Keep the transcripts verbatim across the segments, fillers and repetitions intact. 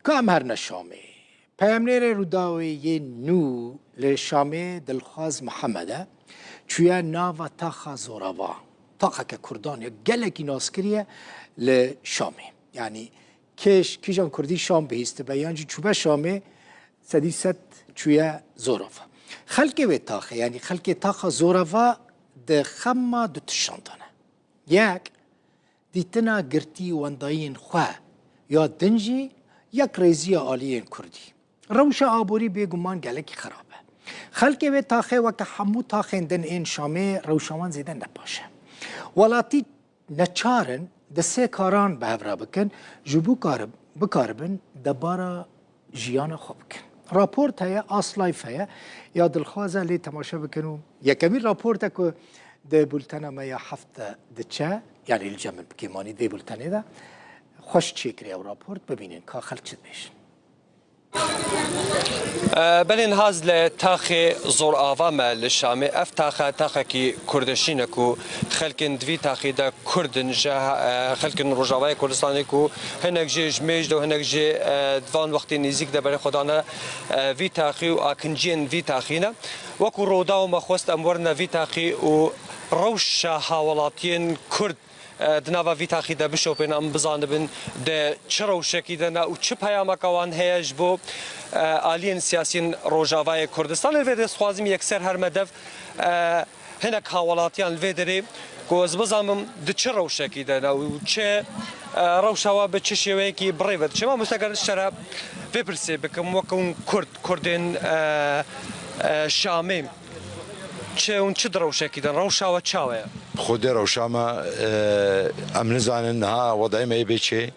Ka em herine Şamê. Peyamnêrê Rûdawê yê nû li Şamê Dilxwaz Mihemed e. Çûye nava taxa Zorava. Taxeke Kurdan ye, gelekî naskirî ye li Şamê. Yanî kêş, kîjan Kurdî Şam bihîstibe, yan jî çûbe Şamê, sedî sed çûye Zorava. Xelkê wê taxê, yanî xelkê taxa Zorava di xema du tiştan de ne. Yek, dîtina girtî wendayiyên xwe ya din jî yekrêziya aliyên Kurdî. Rewşa aborî bêguman gelekî xirab e. Xelkê wê taxê weke hemû taxên din ên Şamê rewşa wan zêde ne baş e. Welatî neçar in di sê karan bi hev re bikin, ji bo karib-, bikaribin debara jiyana xwe bikin. Raport heye, Aslife heye, ya Dilxwaz e lê temaşe bikin û yekemîn raport e ku di bultena me ya heft de diçe, yanî li cem min bi kêmanî dê bultenê de xweş çêkirî ew raport, bibînin ka xelk çi dibêjin. E, belê niha ez li taxê Zorava me li Şamê. Ev taxe taxekî kurdeşîn e ku xelkên di vî taxî de Kurd in, ji, e, xelkên Rojavayê Kurdistanê ku hinek jê ji mêj de û hinek jê, e, di van wextên nêzîk de berê xwe dane, e, vî taxî û akinciyên vî taxî ne. Wekû Rûdaw me xwest em werine vî taxî û rewşa hawelatiyên Kurd, e, di nava vî taxî de bişopên, em bizanibin di çi rewşekî de ne û çi peyameke wan heye ji bo, e, aliyên siyasiyên Rojavayê Kurdistanê. Li vê derê dixwazim yekser herime dev, e, hinek hawalatiyan li vê derê ku ez bizanim di çi rewşekî de ne û çi, e, rewşa we bi çi şêweyekî bi rê ve diçe. Mamoste, ger ez ji te re vê pirsê bikim, wek hûn Kurd, Kurdên, e, e, Şamê, çi hûn çi di rewşekî de ne? Rewşa we çawa ye? Xwedê rewşa me, e, em nizanin niha wedayê me yê bê çê.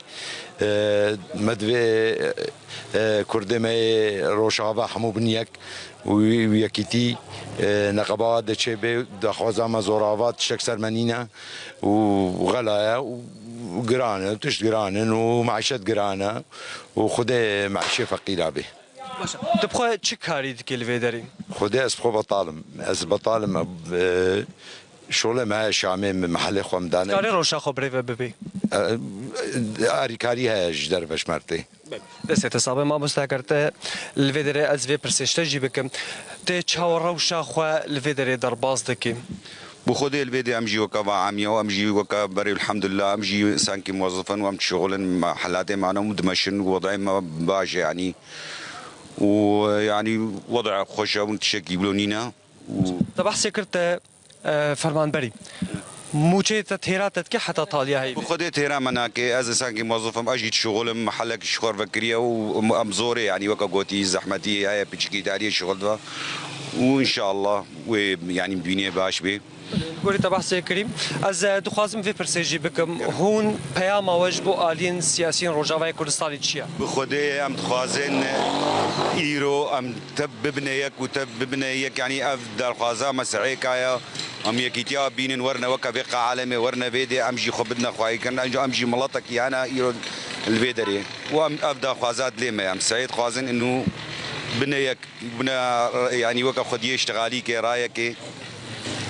E, me divê, e, Kurdê me yê Rojava hemû bin yek û wî, wî yekîtî, e, neqeba de çê bê, daxwaza me Zorava tiştek ser me nîne û xela ye û giran e, tişt giran in û meîşet giran e û Xwedê meîşê feqîra bê. Baş e. Tu bi xwe çi karî dikî li vê derê? Xwedê ez bi xwe betal im. Ez betal im, e, şolê me heye Şamê, min mehelê xwe em dane. Karê rewşa xwe bi rê ve bibî? E, e, arîkarî heye ji derve ji me re tê. Belê. Destê te sax be mamoste, ger te li vê derê ez vê pirsê ji te jî bikim. Tê çawa rewşa xwe li vê derê derbas dikî? Bi Xwedê li vê derê em jî weke va emiya û em jî weke berê elhamdulillah em jî sankî muwezif in û em dişixulin, mehelatê me ne û dimeşin û wedayê me baş e yanî. Û, yanî, weda xweş e, hûn tiştekî bilo nîne. Û te behsê kir te, e, fermanberî. Mûçeyê te têra te dike heta taliya heyvê? Bi Xwedê têra me nake. Ez insankî mezûf im, ez jî dişixulim, mehelek ji xwe re vekiriye û em, em zorê, yanî weke gotî, zehmetî heye, piçikî dariyê şixul dibe. Û înşallah wê, yanî, bînê baş bê. Gorî te behsê kirî. Ez, e, dixwazim vê pirsê jî bikim. Hûn peyama we ji bo aliyên siyasiyên Rojavayê Kurdistanê çi ye? Bi Xwedê em dixwazin îro em tev bibine yek û tev bibine yek, yanî ev daxwaza me sehêka ye. Em yekîtiya bînin, werine weke vê qe alemê, werine vê dê, em jî xwe bidine xwayîkirin, em jî, em jî miletekî hene îro li vê derê. Û em ev daxwaza dilê me ye. Em sehê dixwazin û bine yek. Bûne, yanî weke xwediyê îştixalîkê, rayekê,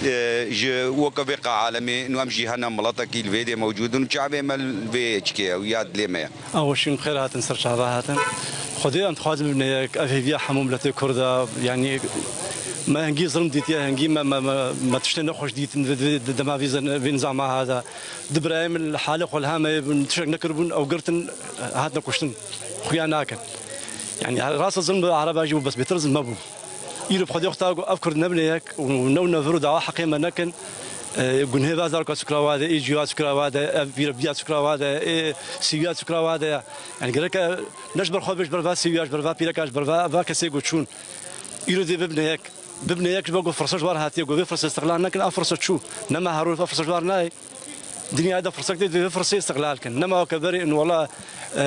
e, ji weke vê qe alemê, nû em jî hene miletekî li vê dê mewcûd in û çavê me li vê yekê ye û ya dilê me ye. Ew şîn xêr hatin, ser çava hatin. Xwedê em dixwazin bibine yek, ev hêviya hemû miletê Kurd e, yanî me hingî zilm dîtiye, hingî me, me, me, me tiştê nexweş dîtin di, di, di dema vî zin-, vî nizama hada. Du birayê min li halê xwe li hemeyê bûn, tiştek nekiribûn, ew girtin, hatine kuştin. Xuya nakin. Yanî, rast e, zilm bi Ereba jî bû, bes bêtir zilm hebû. Îro bi Xwedê Xweda got, ev Kurd nebine yek û new nevir û dawa heqê me nekin. E, gunhê va zarka çikra wa de, ê cîwa çikra wa de, ev vîra biya çikra wa de, ê sîwiya çikra wa de. Yanî, gereke ne ji ber xwe be, ji ber va sîwiya, ji ber va pîreka, ji ber va, va kesê ku çûn. Îro dê bibine yek. Bibine yek ji bo ku firse ji war hatiye, ku vê firse îstiqlal nekin, ev firse çû. Nema her roj ev firse ji war nayê. Dinyayê de firse tê, divê vê firsê îstiqlal kin. Nema weke berê in wela, e,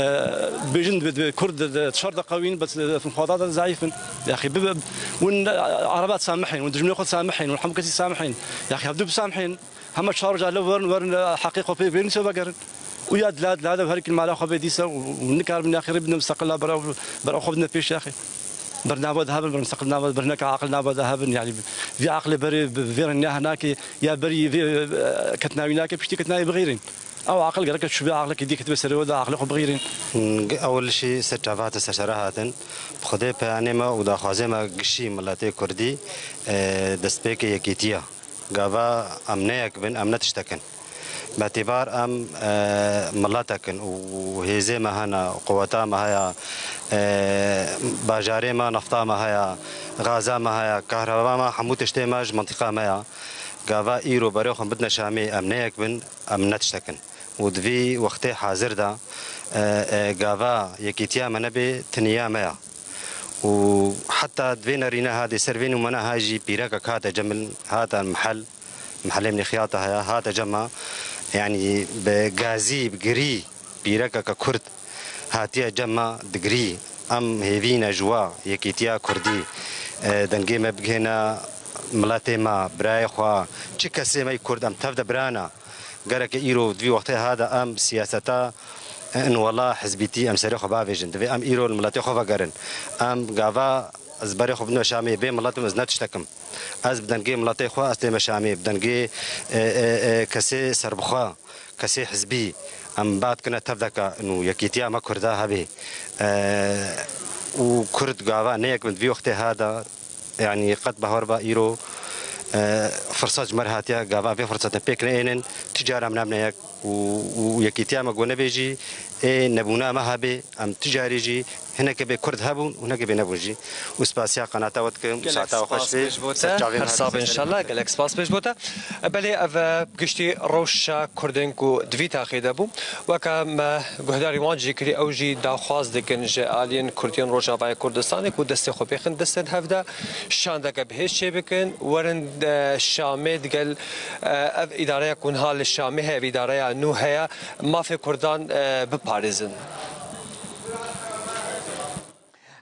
bêjin divê, divê Kurd di, di şer de qewîn, bes, e, xweda de zeîf in. Yaxî bibe, win, e, Ereba disamihên, win dijminê xwe disamihên, win hemû kesî disamihên. Yaxî hevdu bisamihên. Hema çar roja li werin, werin, e, heqê xwe pê bêrin, çê vegerin. Û ya dila, dila de her kim mala xwe bê dîsa û, û nikarin yaxî rê bidin mustaqil la bera, bera xwe bidin pêş yaxî. Ber nava de hebin, ber mustaqil nava, ber neka aqil nava de hebin, yanî vî aqilê berê, vê re nehê nake, ya berî vê, e, ketnavî nake, piştî ketnavî bixêrin. Ew aqil gerek çûbê aqilekî dî ketibê serê we de aqilê xwe bixîrîn. Ewil jî ser çava hatin, ser şera hatin. Bi Xwedê peyanê me û daxwazê me gişî miletê Kurdî, e, destpêkê yekîtiya. Gava em ne yek bin, em ne tiştek in. Betîbar em, e, miletek in û hêzê me hene, quweta me heye, e, bajarê me, nefta me heye, gaza me heye, kahreba me, hemû tiştê me ji mintîqa me ya. Gava îro berê xwe bidine Şamê, em ne yek bin, em ne tiştek in. Û di vî wextê hazir de, e, e, gava yekîtiya me nebe, tiniya me ya. Û heta di vê nerîne ha, dê ser vê nûmena ha jî pîrekek hate cem min, hate mihel, mihelê min ê xiyata heye, hate cem me, yanî bi gazî, bi girî pîrekeke Kurd hatiye cem me digirî. Em hêvî ne ji we yekîtiya Kurdî, e, dengê me bigihêne miletê me, birayê xwe, çi kesê me yî Kurd, em tev de bira ne. Gereke îro di vî wextê ha de em siyaseta, e, inwela hizbîtî em serê xwe bavêjin. Divê em îro li miletê xwe vegerin. Em gava ez berê xwe bidime Şamê, bê milet bim, ez ne tiştek im. Ez bi dengê miletê xwe ez tême Şamê, bi dengê, e, e, e, kesê serbixwe, kesê hizbî. Em ba dikine tevdeke nû, yekîtiya me Kurda hebê. E, û Kurd gava ne yek bin di vî wextê ha de, yanî qet bahar ba îro, e, firsat ji me re hatiye, gava vê firsatin pêk neênin, tu cara em nebine yek û, û yekîtiya me ku nebê jî, ê nebûna me hebê, em tu carî jî hinekê bê Kurd hebûn û hinekê bê nebûn jî. Û spasiya qenata we dikim, Gelek saeta we xweş spas bê, pêş bo te. Ser çavê me Her sax be, hebe, ser înşallah, gelek spas pêş bo te. Belê, ev, e, giştî rewşa Kurdên ku di vî taxê de bû. Weke me guhdarî wan jî kirî, ew jî daxwaz dikin ji aliyên Kurdiyên Rojavayê Kurdistanê ku destê xwe bêxin destên hev de, şandeke bihêz çêbikin, werin, e, Şamê digel, e, ev îdareya ku niha li Şamê heye, ev îdareya nû heye, mafê Kurdan, e, biparêzin.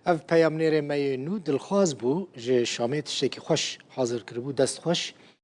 Ev peyamnêrê me yê nû dilxwaz bû, ji Şamê tiştekî xweş hazir kiribû, dest xweş.